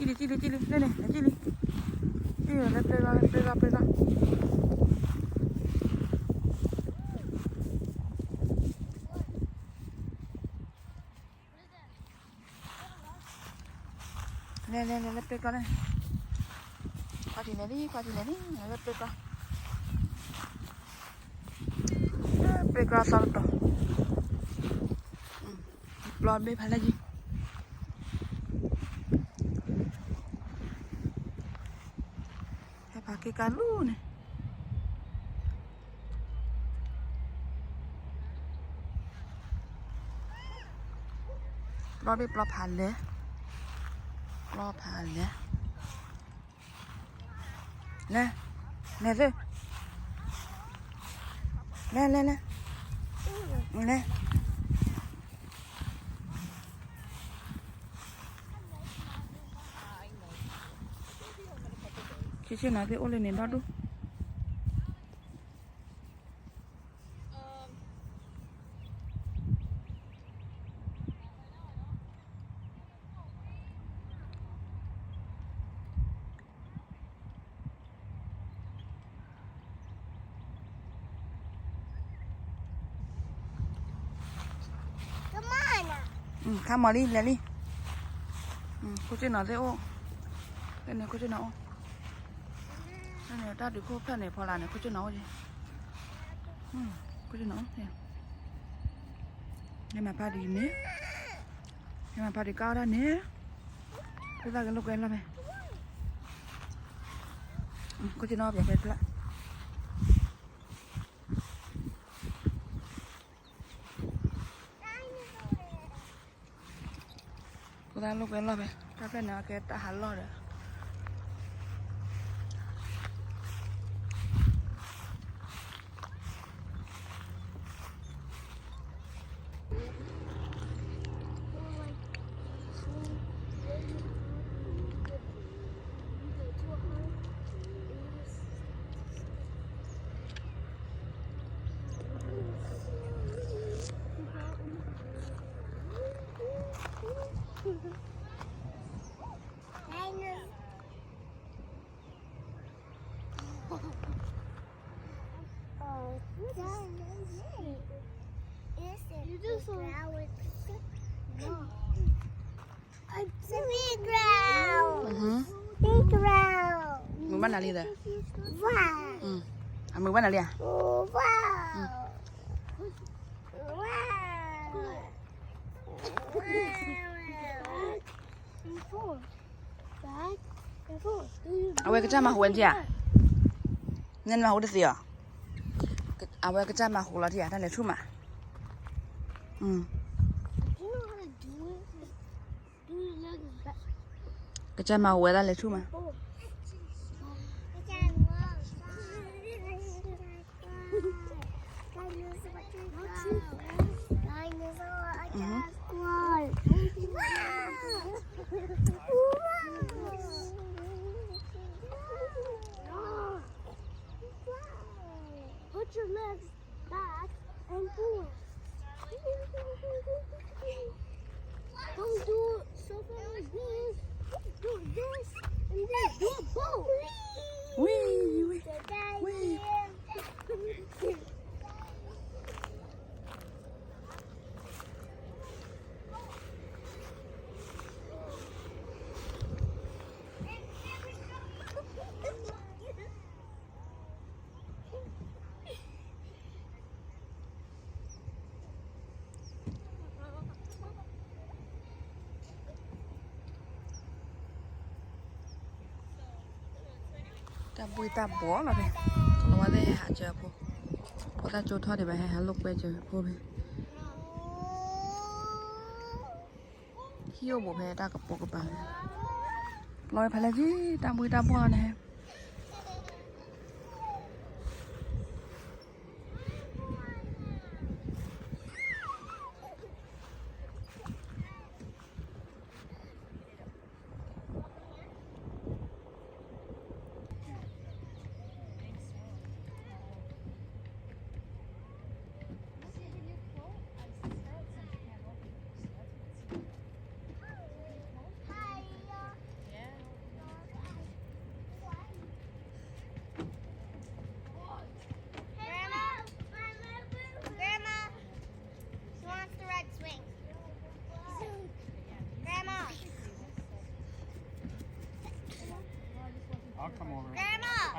ကံၣ်လံ ကံၣ်လံ ကံၣ်လံ လဲန့ၣ် လဲကံၣ်လံ ကံၣ်လံ လဲပျဲၢ်ဘျီ ပျဲၢ်ဘျီ ပျဲၢ်ဘျီ လဲလဲလဲ လဲပျဲၢ်ဘျီ လဲ ခွါထံၣ်လဲၤလံ ခွါထံၣ်လဲၤလံ လဲပျဲၢ်ဘျီ ပျဲၢ်ဘျီသီတတီၤ ပျီဘ့ၣ်ဖးလဲၢ်ကံ ဟဲဖးက့ၤကါလူန့ၣ် ပျီဘ့ၣ်ပျီဖးလဲၢ် ပျီဖးလဲၢ် လဲ လဲသ့ လဲလဲလဲ လဲ ဆ့ဆ့နီၤသ့ၣ်အိၣ်လၢန့ၣ်ဒီဒူၣ် ခါမီၤလံ လဲၤလံ ခိၣ်ဆ့ၣ်နီၤသ့ၣ်အိၣ် ဖဲန့ၣ်ခိၣ်ဆ့ၣ်နီၤအိၣ် ဖဲန့ၣ်တၢ်ဒုးခိၣ်ဖျၢၣ်န့ၣ်ဖီလာ်န့ၣ် ခိၣ်ဆ့ၣ်နီၤအိၣ် ခိၣ်ဆ့ၣ်နီၤအိၣ် ဟဲမၤဖါဒ်န့ၣ် ဟဲမၤဖါဒ်ကါအီၣ်ဒၣ်န့ၣ် ဖိသၣ်ကလိာ်ကွဲလီၤဖဲ ခိၣ်ဆ့ၣ်နီၤပၠးဖဲဖျၢၣ် ဖိသၣ်လိာ်ကွဲလီၤဖဲ တၢ်ဖျၢၣ်န့ၣ် အကဲတၢ်ဟးလီၢ်ဒီး Playground. Playground. မုၢ်ဘၣ်နၤလံဒီး အမုၢ်ဘၣ်နၤလံဧါ အဝဲကစၢ်မၤဟူးဝဲဒံးဧါ နမၤဟူးတသ့အီၤ အဝဲကစၢ်မၤဟူးလီၤဒံးဧါ တၢ်လဲၤထူၣ်မး ကစၢ်မၤဟူးဝဲဒၣ်လဲၤထူၣ်မး Put your legs back and forth. Don't do it so far like this. Do this and then do a boat. Wee, wee, wee. တၢ်ဘှ့ၣ်တၢ်ဘှီလီၤဖဲ ကလီၤဝါသ့ၣ်ဟဲဟးစၢၤဖိ ဖိသၣ်ကၠိထီၣ်ဒံးဘၣ် ဟဲဟးလိာ်ကွဲစၢၤဖိဖဲ ဟံၣ်အိၣ်ဘူးဖဲတၢ်ကပိာ်ကပၤဖဲ လီၤဝဲဖဲလဲၣ်က့ တၢ်ဘှ့ၣ်တၢ်ဘှီလီၤန့ၣ် Hi.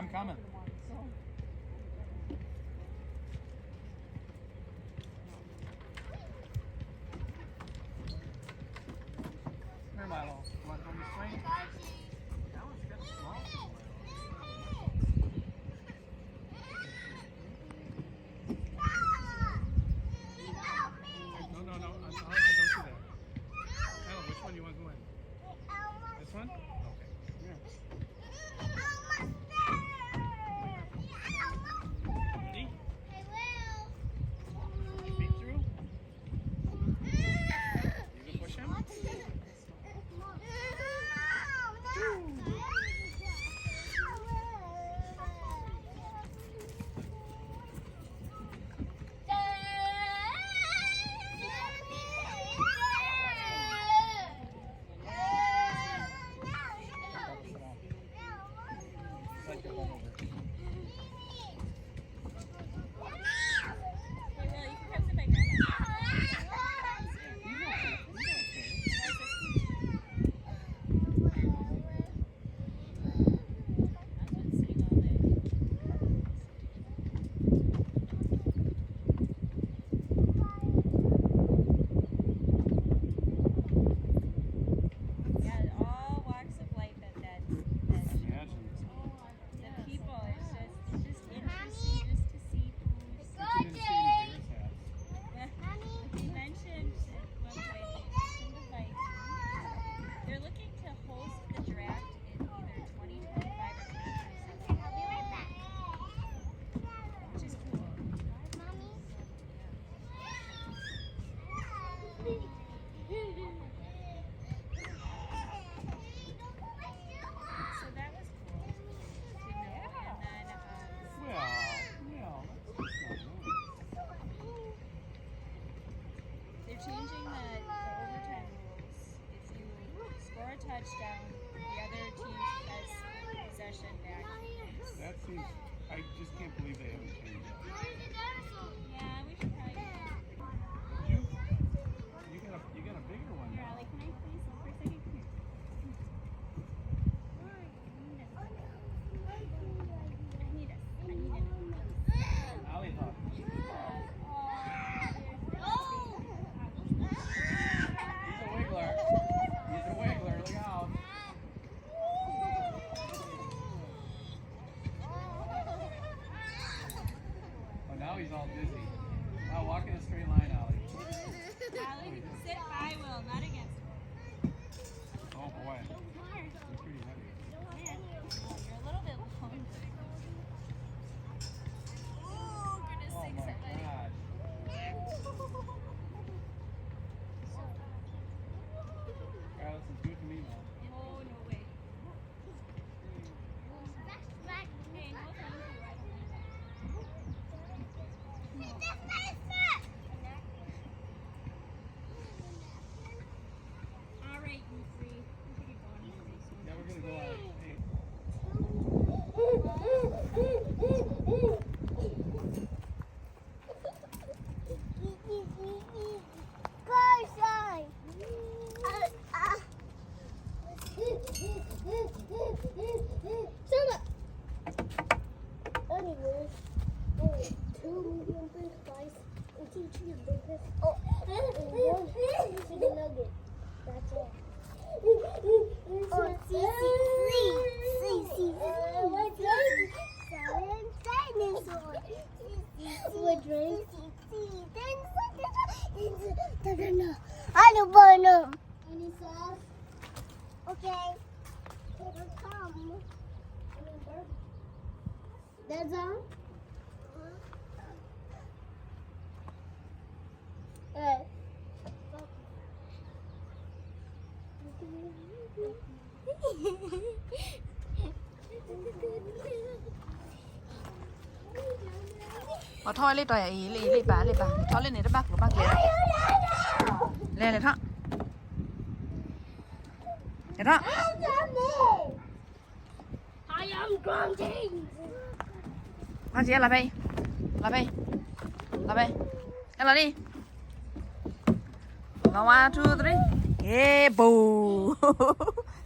I'm coming. Here, Milo. You want to swing? That one's kind of small. No, no, no. I'm, I don't do that. Alan, which one do you want to go in? This one? Okay. Here. Ready? Feet through? You can push him? Yeah, all walks of life at that, that Imagine. The people, it's just, it's just interesting just to see who's Such an insane bear attack. He mentioned at one point, he mentioned, like, they're looking to host the draft in either twenty twenty-five or twenty twenty-six. Which is cool. So that was cool. You know, and then, um, Well, well, that's, that's not nice. They're changing the, the overtime rules. If you score a touchdown, the other team has possession back. That seems, I just can't believe they haven't changed that. Yeah, we should probably. You, you got a, you got a bigger one now. Here, Allie, can I please, for a second? Come here. He's a wiggler. He's a wiggler. Look out. Oh, now he's all dizzy. Now walk in a straight line, Allie. Allie, sit by Will, not against Will. Oh, boy. It's pretty heavy. You're a little bit long. Ooh, goodness sakes, everybody. Carlos is good to me now. Oh, no way. Hey, no, thank you. I don't need that. No. All right, you three. We're gonna go on a date. Go, Sean. Uh, uh. Shut up. Anyways, only two medium fish fries. Two cheeseburgers. Oh, and one chicken nugget. That's all. Oh, see, see, see, see, see, see. Seven dinosaurs. See, see, see, see, see, dinosaur. I don't want them. Any sauce? Okay. Here come. That's all? All right. ပထီၣ်လၢတီၤယၤအံၤ လၢအံၤ လၢပၢ် လၢပၢ် ထီၣ်လၢန့ၣ် တဘၣ်ကျိၤဘၣ်ကျဲ လဲၤ လဲၤထီၣ် လဲၤထီၣ် I am grunting. မၤစၢၤ လီၤဖဲအံၤ လီၤဖဲအံၤ လီၤဖဲအံၤ ဟဲလီၤလံ လီၤ one, two, three. ယ့ ဘိ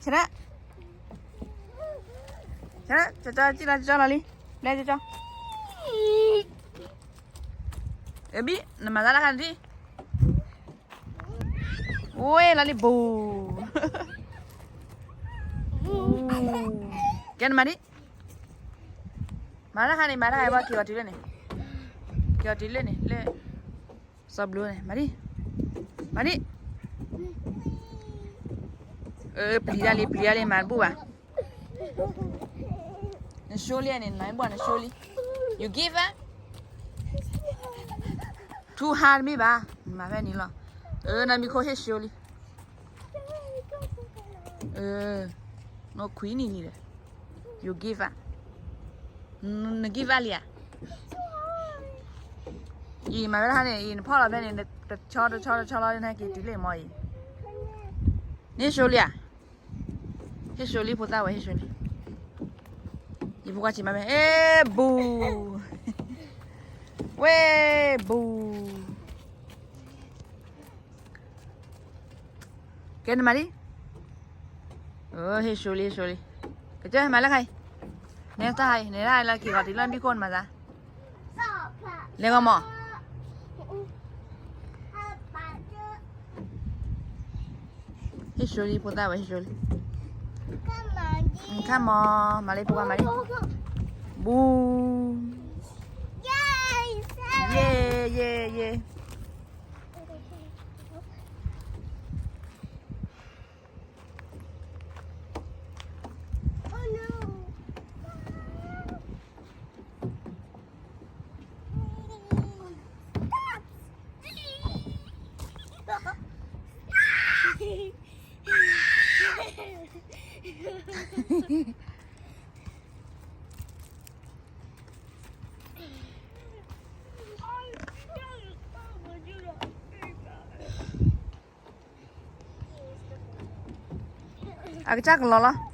ဆဲးဒၣ် ကၠီကၠီ ကၠီလီၤလံ, ဘျဲကၠီကၠီ, အဘံၣ် နမၤသးတၢ်ခါန့ၣ်ဒံး, ဝ့ၢ်လီၤလံ ဘူး, ကဲနမၤဒံး, မၤတၢ်ခါန့ၣ် မၤတၢ်ခါအံၤဘၣ် က့ၤအီၤတုၤလၢန့ၣ်, က့ၤအီၤတုၤလၢန့ၣ် လၢ စီၤဘျူန့ၣ် မၤဒံး, မၤဒံး, ပျံၤတၢ်လံ ပျံၤတၢ်လံ မၤတဘူၣ်ဘၣ်, န show လံန့ၣ် နမၤတဘူၣ်ဘၣ် န show လံ, you give up, too hard တမ့ၢ်ဘၣ်, နမၤဖဲန့ၣ်လီၤ, နမံၤခိၣ်ဟ့ၣ် show လံ, နခွံနံၣ်လံဒီး you give up, န give up လံဧါ, အံၤမၤဝဲဒၣ်န့ၣ် အံၤနဖီၣ်လီၤဖဲန့ၣ် တဆီတဆီတဆီလီၤ နဟဲက့ၤတုၤလၢမီၤအံၤ, နဟ့ၣ် show လံဧါ, ဟ့ၣ် show လံ ဖိသၣ်ဝဲ ဟ့ၣ် show လံ, ယဖိခွါဆံးမၤဖဲ အ့ ဘူး, ဝ့ၢ် ဘူး ကဲနမၤဒံး, ဟ့ၣ် show လံ ဟ့ၣ် show လံ, ကစၢ်မၤလၢခါအံၤ, နဲတၢ်ဟါအံၤ နဲဒၣ်လၢက့ၤဂီၤတုၤလၢဘံၣ်ခိၣ်နမၤသး, လဲၤဂီၤမီၤ, ဟ့ၣ် show လံ ဖိသၣ်ဝဲ ဟ့ၣ် show လံ, ခါမီၤ, မၤလၢဖိခွါမၤလံ, ဘူး, ယ့ ယ့ ယ့ အကစၢ်ကလီၤလီၤ.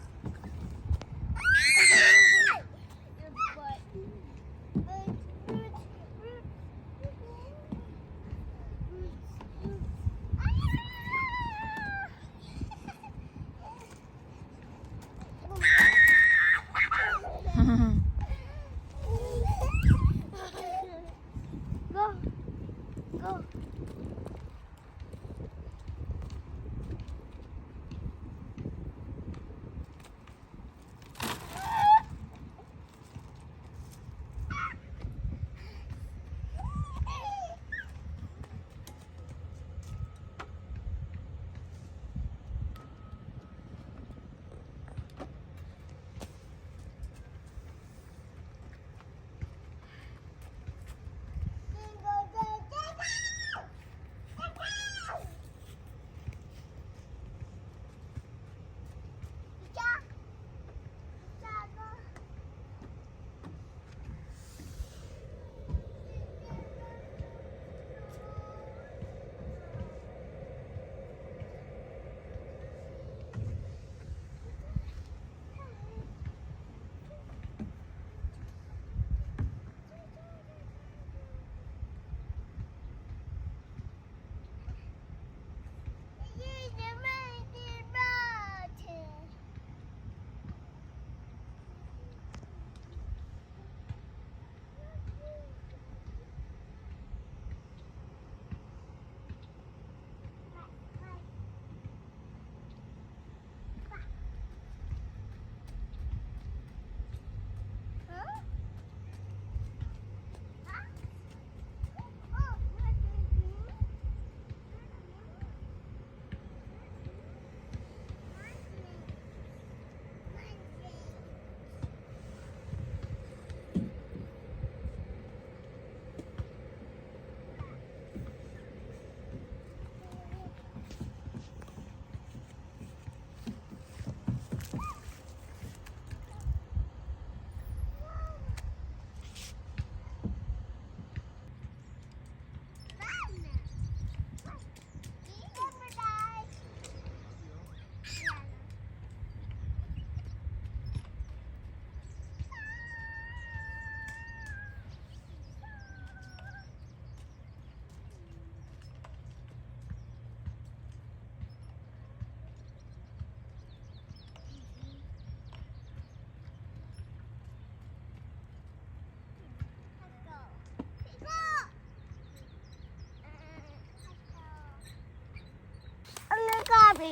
က့ၤ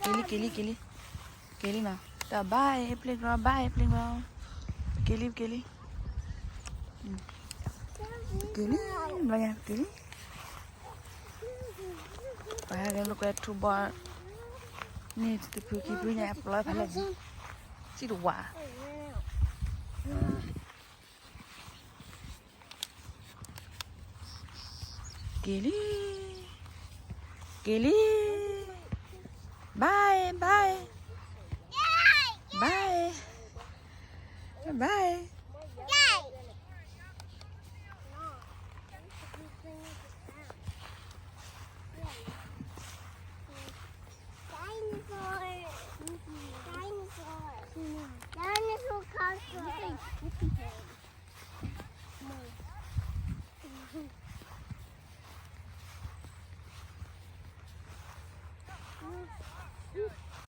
လံ က့ၤလံ က့ၤလံ, က့ၤလံနီၤ, တၢ်ဘါအံၤ playground ဘါအံၤ playground, က့ၤလံ က့ၤလံ, က့ၤလံ, ဘျီညါ က့ၤလံ, ပှၤဟဲက့ၤလိာ်ကွဲထူဘီ န့ၣ်တဖုခံဖုညါ ပျီဖးလဲၢ်, စံၣ်တဝး က့ၤလံ, က့ၤလံ, bye bye, bye bye.